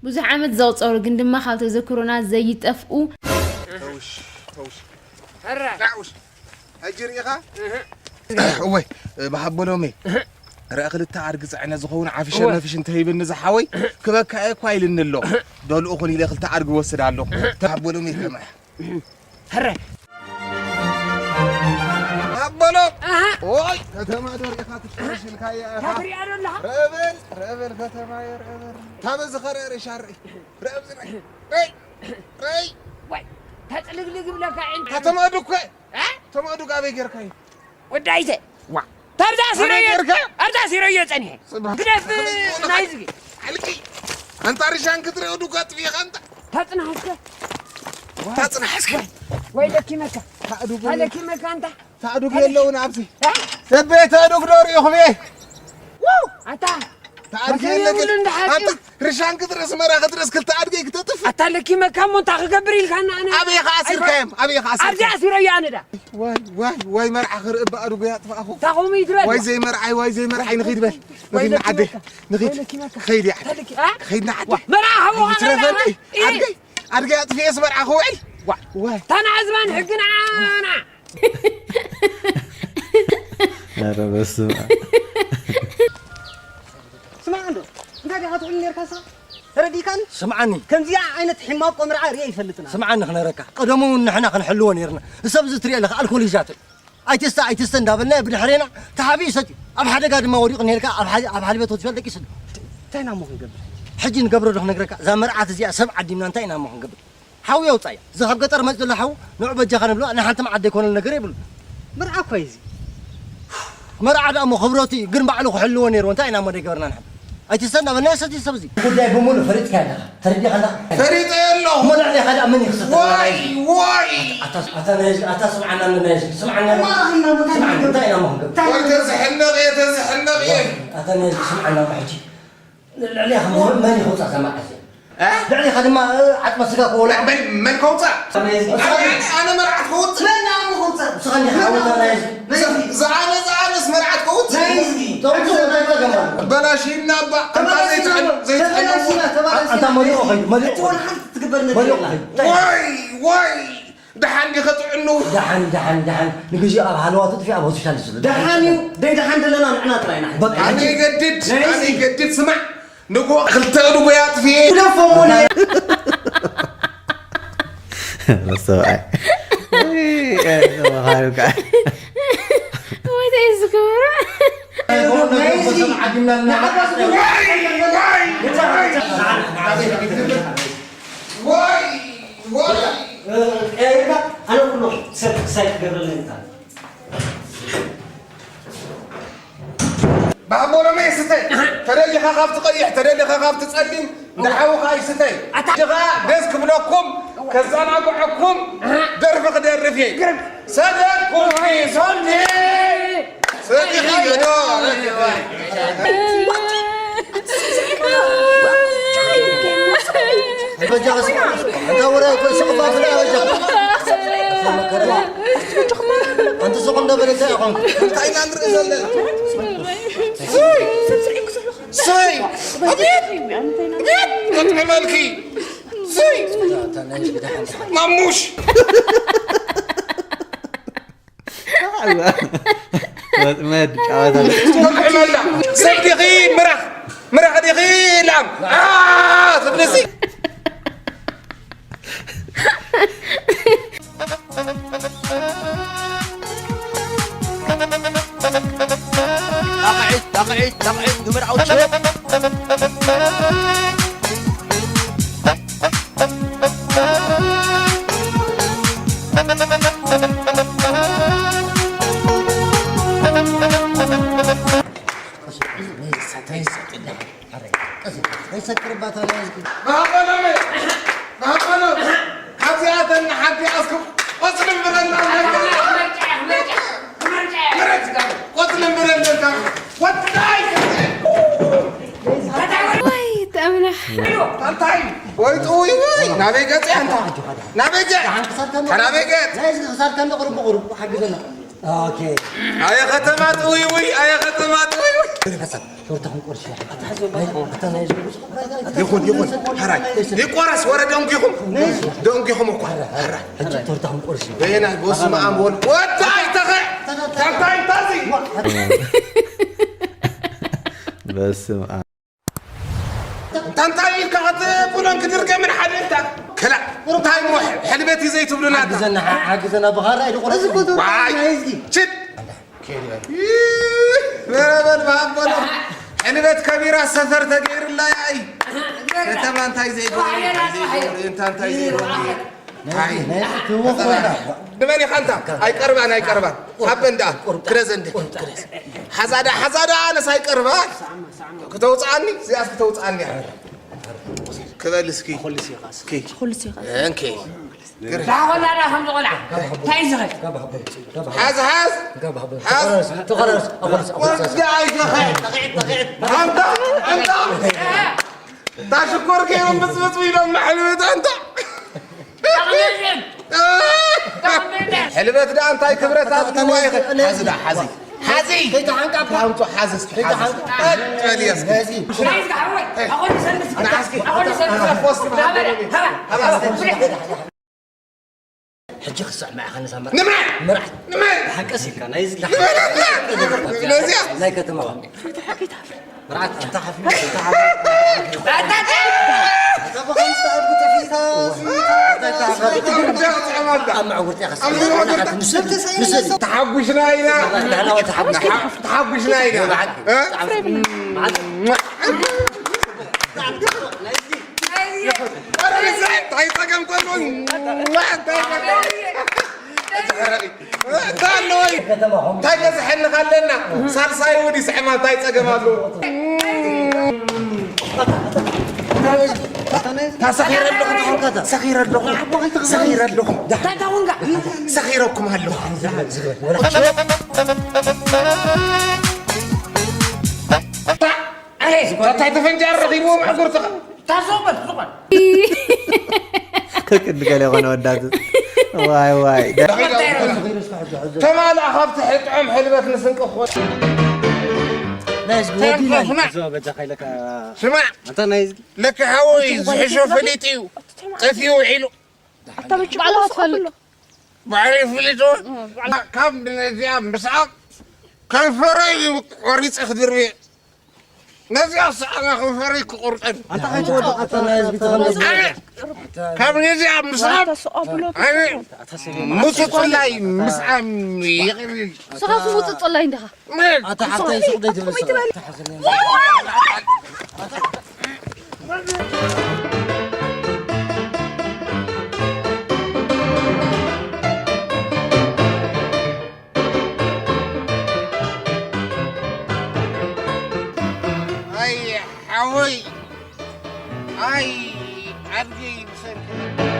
ብዙሕ ዓመት ዘቑጸሩ ግን ድማ ካብ ተዘክሮና ዘይጠፍኡ። ተውሽ፣ ተውሽ። ሕረ። ናዑሽ። ሕጂ ርኢኻ? እህ። እወይ፣ ብሃበሎመይ። ርኣ ክልተ ኣድጊ ጽዕነ ዝኸውን ዓፍሸ እወ። መፍሽ እንተሂብኒ ዝሓወይ፣ ክበካ እየ እኳ ኢልኒ ኣሎ። ዶ ልኡኹን ኢለ ክልተ ኣድጊ ወስድ ኣለኹ። ብሃበሎመይ ከማይ። ሕረ። ኣበሎ! ኣሃ! ኦይ፣ ከተማ ዶ ርኢኻ ትሽርሽ ኢልካያ ኢኻ? ታትሪኣ ዶ ኣለኻ? ርአ በል፣ ርአ በል ከተማ እየ፣ ርአ በል። ታበዚ ኸርአ ርሻ ርኢ። ርአ ኣብዚ ርኢ። ርእ! ርእ! ዋይ፣ ተጽልግልግ ይብለካ ዕንታ። ከተማ ዶ እኮ? እ? ከተማ ዶ ኣበይ ጌርካዮ? ወዳይተ። ዋ። ታብዛ ኣሲረዮ፣ ከመይ ጌርካ? ኣብዛ ኣሲረዮ ጸኒሐ። ጽባሕ። ግደፍ፣ ከመይ ጌርካ? ናይዝጊ። ሓልቂ። ኣንታ ርሻን ክትሪኦ ዱካ ጥፊእኻ ኣንታ። ታጽናሕ እስከ። ታጽናሕ እስከ። ወይ ለኪመካ። ታእዱጉ። ታለኪመካ ኣንታ። ታእዱጉ የለውን ኣብዚ። እ? ሰበይ ታእዱጉ ዶ ሪእኹም እየ? ዋው! ኣታ። ታእዱጉ ከመይ የለግን። ይብሉ እንዳሓቂ? ኣንታ ርሻን ክትርእስ መራ ክትርእስ ክልተ ኣድገይ ክተጥፍ። ኣታ ለኪመካ እሞ እንታይ ክገብር ኢልካና ኣነ? ኣበይ ከኣ ኣሲርካዮም? ኣበይ ከኣ ኣሲርካዮም? ኣብዚ ኣሲረዮ ኣነ ዳ። ዋይ፣ ዋይ፣ ዋይ፣ መርዓ ክርኢ ብኣድጎ ያጥፋእኹ። ታኹም ይትረድ። ዋይ ዘይመርዓይ፣ ዋይ ዘይመርዓይ፣ ንኺድ በል። ወይ ንኺድ ንዓደይ። ለኪመካ። ንኺድ። ወይ ለኪመካ። ኸይድ እያ። ተልኪ-፣ አ? ኸይድ ንዓደይ። ዋ፣ መርዓ ኸቦ ኸይድ ከለና ትረፈኒ። ኢ። ኣድገይ፣ ኣድገይ ኣጥፊኤስ መርዓ ክውዕል። ዋ። ዋይ። ታና ኣዝማን ሕግና ና። ኧረ በስመ ኣብ። ስማዕ እንዶ፣ እንታይ ዲኻ ትብል ኔርካ ንስኻ? ተረዲእካኒ? ስምዓኒ። ከምዚኣ ዓይነት ሕማቕ ቆምርዓ ርእየ ኣይፈልጥን ኣነ። ስምዓኒ ክነግረካ። ቀደሙ እውን ንሕና ክንሕልዎ ኔርና። ንሰብ እዚ ትሪኦ ኣለኻ፣ ኣልኮል ሒዛቶ። ኣይትስተ፣ ኣይትስተ እንዳበልና ብድሕሬና ተሓቢኡ ሰትዩ። ኣብ ሓደጋ ድማ ወዲቑ እኒሄልካ፣ ኣብ ሓ-፣ ኣብ ሓሊበት ሆስፒታል ደቂሱ ኣሎ። እንታይ ኢና እሞ ክንገብር? ሕጂ ንገብሮ ዶ ክነግረካ? እዛ መርዓት እዚኣ ሰብ ዓዲምና እንታይ ኢና እሞ ክንገብር? ሓው የውጻያ። እዚ ካብ ገጠር መጽ ዘሎ ሓው፣ ንዑ በጃኻ ንብሎ፣ ንሓንቲ መዓት ዘይኮነሉ ነገር የብሉ። መርዓ እኮ እዩ እዚ። መርዓ ደኣ እሞ ክብረቱ እዩ፣ ግን ባዕሉ ክሕልዎ ነይርዎ። እንታይ ኢና እሞ ደይገበርና ንሕና? ኣይትሰና፣ በናይ ሰቲ ሰብ እዚ። ጉዳይ ብምሉእ ፈሪጥካ ኣለኻ። ተረዲኻ ኣለኻ። ፈሪጠ ኣለኹ። እሞ ልዕሌኻ ደኣ መን ይኽሰተልና? ዋይ፣ ዋይ። ኣታ፣ ኣታ ናይ ህዝቢ፣ ኣታ ስምዓና፣ ናይ ህዝቢ፣ ስምዓና። እሞ ኣኽና፣ እንታይ ስምዓና፣ እንታይ ኢና እሞ ክንገብር? እንታይ ወይ ተዝሕነቕ እየ፣ ተዝሕነቕ እየ። ኣታ ናይ ህዝቢ፣ ስምዓና፣ ሕጂ። ልዕሌኻ መን፣ መን ይኸውፃእ እዛ መዓት እዚኣ? እ? ልዕሌኻ ድማ፣ እ፣ ዓጽመ ስጋ ክወልዖ። መን፣ መን ከውፃእ? ኣነ፣ ኣነ፣ ኣነ መርዓት ከውፅእ? መን ኣነ ከውፅእ? ንስኻ እንዲኻ ዓወታ ናይ ህዝቢ። ናይ ህዝቢ። ዝኣነ፣ ዝኣነስ መርዓት ከውፅእ? ናይ ህዝቢ። ተውፅእ እንታይ ጸገም ኣሎ? በላሽና እባ። ተበላሽና፣ እንታይ ዘይትሕል-፣ ዘይትሕልዎ? ተበላሽና፣ ተበላሽና። ኣንታ መሊኦ ኸይዱ፣ መሊኦ እቲ ወላ ሓንቲ ትግበር ነገር መሊኦ የላ። ኸይዱ። ዋይ፣ ዋይ። ደሓን ዲኸ ጥዕኑ? ደሓን፣ ደሓን፣ ደሓን። ንግዚኡ ኣብ ሃለዋቱ ጥፊኡ ኣብ ሆስፒታል እዩ ዘሎ። ደሓን እዩ። ደይ ደሓን ዘለና ንሕና ጥራይ ኢና። በቃ፣ ኣነ ሕጂ ይገድድ፣ ናይ ኣነ ህዝቢ። ይገድድ። ስማዕ፣ ንግሆ ክልተ ንግሆ ኣጥፊኤ። ግደፎ እሞ ናይ ሰብኣይ። ወይ፣ ተባኻዩ ከዓ። ወይ፣ ተይ ዝገብሮ። ናይ ህዝቢ። ንዓካ ዝገብሮ። ዋይ፣ ዋይ፣ ዋይ። ዋይ፣ ዋይ። ቀያይርካ፣ ኣነ ኩሉ ሰብ ክሳይ ክገብረለይ እንታ። ባቦሎሜ ስተይ፣ ተደሊኻ ካብቲ ቀይሕ፣ ተደሊኻ ካብቲ ጸሊም፣ ንሓውኻ ይስተይ። ኣታ- ሕጂ ኸኣ ደስ ክብለኩም፣ ከዘናግዐኩም፣ ደርፊ ክደርፍ እየ። ግርም። ሰደድኩም ሶንዴ። ሰዲኻ ዶ? በጃ፣ እስኪ፣ እንዳ ወረ እኮ ስቕ ባትላ በጃ። ኣንቲ ስቕ እንዳበለ እንታይ ይኾንኩ? እንታይ ኢና ንርኢ ዘለና? ስይ! ኣቤት! ኣቤት! ከጥዕመልኪ! ስይ! ማሙሽ! ወጥመድ ጨዋታ። ትጥዕመላ። ሰብ ዲኺ ምራኽ፣ ምራኽ ዲኺ ላም። ኣ፣ ትብልሲ። ጣቕዒት፣ ጣቕዒት፣ ጣቕዒት፣ ንመርዓውቲ። ማህበሎም፣ ማህበሎም፣ ካብዚኣተን ንሓንቲ ኣስክም ቆጽሊ ምረና። ምረጽ፣ ቆጽሊ ምረና። ወዳይ። ወይ ተኣምና። እንታይ? ወይ ጥውይ ወይ፣ ናበይ ገጽ ኣንታ? ናበይ ገጽ? ናበይ ገጽ? ናይ ህዝቢ ክሳድካ እንዶ ቅርብ ብቅርብ ሓግዘና። ኦኬ። ኣየ ከተማ ጥውይ ወይ፣ ኣየ ከተማ ጥውይ ወይ። ቶርታ ክንቆርሽ። ኣታ ናይ ይኹን፣ ይኹን። ሕራይ። ይቆረስ፣ ወረ ደንጉኹም። ደንጉኹም እኮ። ሕራይ። ሕጂ ቶርታ ክንቆርሽ። በየናይ? በስመ ኣብ ወልድ። ወታይ ተኸ-፣ ተንታይ ታዚ። በስመ ኣብ። እንታይ ኢልካ ክትብሎን ክትርገምን ሓደ እንታ? ከላ፣ እንታይ እሞ ሕልበት እዩ ዘይትብሉና? ሓግዘና፣ ሓ-፣ ሓግዘና፣ ብኻራ ኢሉ ቁረጽ። እዚ እኮ ዶሮ ዋይ! ናይ ህዝቢ። ችድ! ኬድ በል። ይህ፣ በረ በል፣ ብሃም በሎ። ሕልበት ከቢራ ሰፈር ተገይርላ ያይ። ከተማ እንታይ ዘይገብሩ፣ እንታይ ዘይገብሩ፣ እንታይ እንታይ ዘይገብሩ። ናይ፣ ኣይ። ናይ፣ ትወ-፣ ንመን ኢኻ እንታ? ኣይቀርባን፣ ኣይቀርባን። ሃበ እንዳ፣ ቁርጣ። ክረዘ እንደ። ቁርጣ። ሓዛዳ፣ ሓዛዳ፣ ኣነስ ኣይቀርባን። ክተውፅኣኒ፣ እዚኣስ ክተውፅኣኒ እያ። ክበል እስኪ። ኩልስ ይኻስ። እስኪ። ኩልስ ይኻስ። እንኪ። ዳኾላ ዳ ከም ዝቆልዓ። እንታይ ዝኸ? ሓዝ፣ ሓዝ። ሓዝ። ተኸረስ፣ ተኸረስ፣ ኣኾርስ፣ ኣኾርስ። ወዲ ኣይተኸ። ኣንታ፣ ኣንታ። ታሽኮር ከይሩ ብፅብፅ ኢሎም መሕልበት ኣንታ። ሕልበት ደኣ እንታይ ክብረት ኣብልዋ ኢኸ? ሓዚ ደኣ፣ ሓዚ። ሓዚ። ከይተሓንቃ እኳ። ኣምጡ፣ ሓዚ እስኪ፣ ሓዚ እስኪ። ከይተሓንቃ። ቀጥ በል እስኪ። ሓዚ። ናይ ዝሓወይ፣ ኣኾኒ ሰርቪስ። ኣታ እስኪ፣ ኣኾኒ ኣታ ሰርቪስ። ኣታ ፖስት ናበለ፣ ሃባ፣ ሃባ፣ ሃባ። ሕጂ ክስዕማ ኢኻ ንሳ መርዓት። ንመን? መርዓት። ንመን? ብሓቀስ ኢልካ፣ ናይ ዝጊ። ንመን? ስለዚያ? ናይ ከተማ። መርዓት፣ ኣንታ ሓፊ፣ ኣንታ ሓፊ። ኣታ፣ ኣታ፣ ኣታ፣ ኣታ፣ ኣታ፣ ኣብ መዕወርትያ ከስ-፣ ኣብ መዕወርትያ። ንስል፣ ንስል። ተሓጒስና ኢና። ናህና ተሓጒስና። ተሓ-፣ ተሓጒስና ኢና። ብሓቂ። እ? ብሓቂ። ኧረ፣ እንታይ ጸገም ተሎ? እንታይ ጸገም? እንታይ ኣለዎ? እንታይ በዝሐኒ ካለና? ሳልሳይ እውን ይስዕማ፣ እንታይ ጸገም ኣለዎ? ሰኺረ ኣለኹ፣ ሰኺረ ኣለኹ፣ ሰኺረ ኣለኹ። ሰኺረኩም ኣለኹ። እንታይ ተፈንጃር ረኺብዎ መዕጉርትኻ? ከቅድ ገለ የኾነ ወዳት። ዋይ፣ ዋይ። ተማልኣ ካብቲ ጥዑም ሕልበት ንስንቂ ክኾን። ናይስ፣ ወዲና። ስማ፣ ስማ። ኣንታ ናይስ። ለካ ሓወይ ዝሕሾ ፈሊጡ እዩ። ጠፊኡ ውዒሉ። ኣታ በጭ ባዕሉ ባዕሉ ትፈልጥ። ባዕሉ ይፍልጥ። እ፣ ባዕሉ። ካብ ነዚኣ ምስኣ ከንፈረይ ቆሪፀ ክድርብየ። ነዚኣ ሰኣና ከንፈረይ ክቆርጠን። ኣታ ናይ ህዝቢ ተኸለስ። ኣነ ካብ ነዚኣ ምስኣ ኣታ ሰው ኣብሎ። ኣነ ሙፅፅላይ ምስኣ ይቕልል። ንስኻ ሙፅፅላይ እንዲኻ። ኣታ ሓፍተይ ሱቕ ደይ ትብል። ኣይ ሓወይ፣ ኣይ ኣድገይ ብሰንኪ።